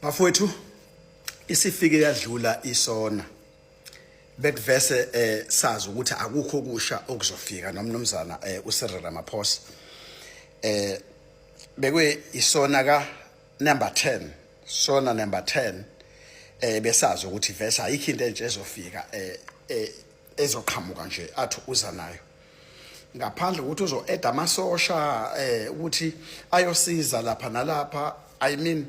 Bafowethu, isifike yadlula isona. Bekuvese sazi ukuthi akukho okusha okuzofika nomnumzana uCyril Ramaphosa. Bekwe isona ka number 10, sona number 10, besazi ukuthi vese ayikho into entsha ezofika, ezoqhamuka nje athi uza nayo, ngaphandle ukuthi uzo-add amasosha ukuthi ayosiza lapha nalapha. I mean,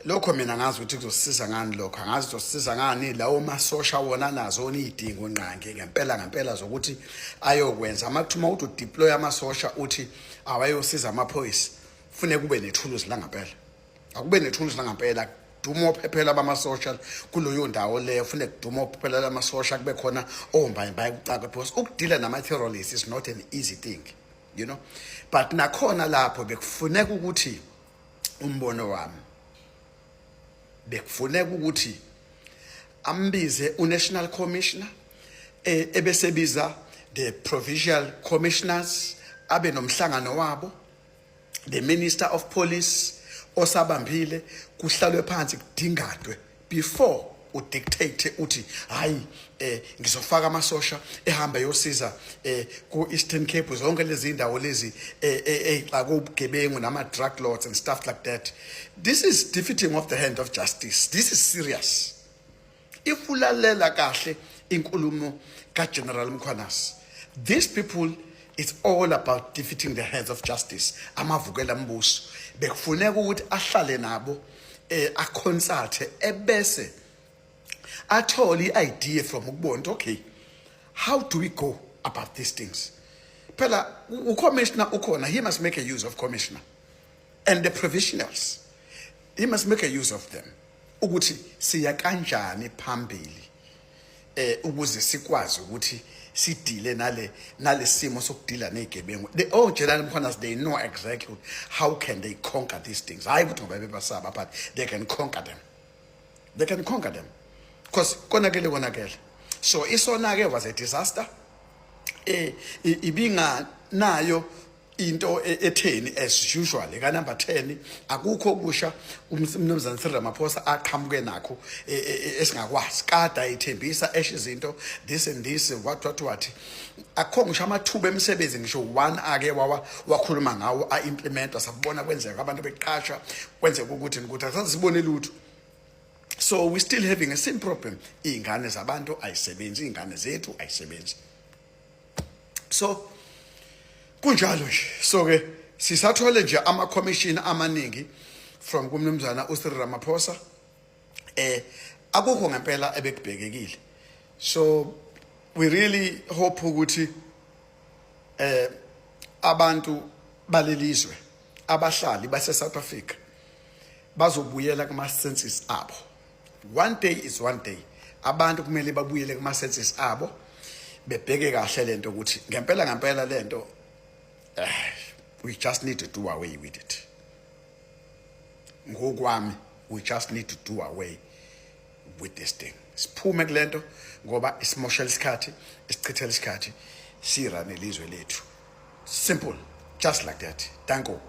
lokho mina ngazi ukuthi kuzosisiza ngani lokho, angazi kuzosisiza ngani lawo masosha. Wona nazo izidingo ngqangi ngempela ngempela zokuthi ayokwenza amakuthuma ukuthi udeploy amasosha, uthi awayosiza amaphoyisa, funeka kube nethuluzi la ngempela. Akube nethuluzi la ngempela, kuduma ophephela bamasosha kuleyo ndawo leyo. Funeka kuduma ophephela lamasosha, kube khona ombayimbayi kucakwe, because ukudila nama-terrorists is not an easy thing. But nakhona lapho bekufuneka ukuthi, umbono wami, bekufuneka ukuthi ambize uNational Commissioner, ebesebiza the provincial commissioners, abe nomhlangano wabo, the Minister of Police osabambile, kuhlalwe phansi kudingadwe before udictate uthi, "Hayi, ngizofaka amasosha ehamba yosiza ku Eastern Cape, zonke lezi indawo lezi ezixaka ubugebengu nama drug lords and stuff like that." This is defeating of the hand of justice. This is serious. If ulalela kahle inkulumo kaGeneral Mkhwanazi, these people, it's all about defeating the hands of justice, amavukela mbuso. Bekufuneka ukuthi ahlale nabo, aconsult, ebese athole i-idea from ukubona ukuthi, okay, how do we go about these things? Phela ucommissioner ukhona, he must make a use of commissioner and the provisionals. He must make a use of them ukuthi siya kanjani phambili ukuze sikwazi ukuthi sidile nale simo sokudila nezigebengu. The oh General Mkhwanazi, they know exactly how can they conquer these things. Hayi ukuthi ngoba bebasaba, but they can conquer them, they can conquer them, because konakele, konakele. So isona ke was a disaster. Ibinga nayo into etheni as usual ka number 10. Akukho okusha umnumzana Cyril Ramaphosa aqhamuke nakho esingakwazi. Kade ayithembisa esho izinto, this and this, what what what. Akukho ngisho amathuba emisebenzi, ngisho one ake wawa wakhuluma ngawo a-implementwa, sabona kwenzeka abantu beqashwa, kwenzeka ukuthi asasibone lutho. So we still having a same problem. Iy'ngane zabantu ayisebenzi, iy'ngane zethu ayisebenzi. So kunjalo nje. So ke sisathole nje ama commission amaningi from kumnumzana uCyril Ramaphosa. Akukho ngempela ebekubhekekile. So we really hope ukuthi abantu balelizwe, abahlali base South Africa, bazobuyela kuma senses abo. One day is one day. Abantu kumele babuyele kuma senses abo, bebheke kahle lento ukuthi ngempela ngempela lento, we just need to do away with it. Ngokwami, we just need to do away with this thing, siphume kulento, ngoba isimoshela isikhathi, isichithela isikhathi, sirane ilizwe lethu. Simple, just like that. Danko.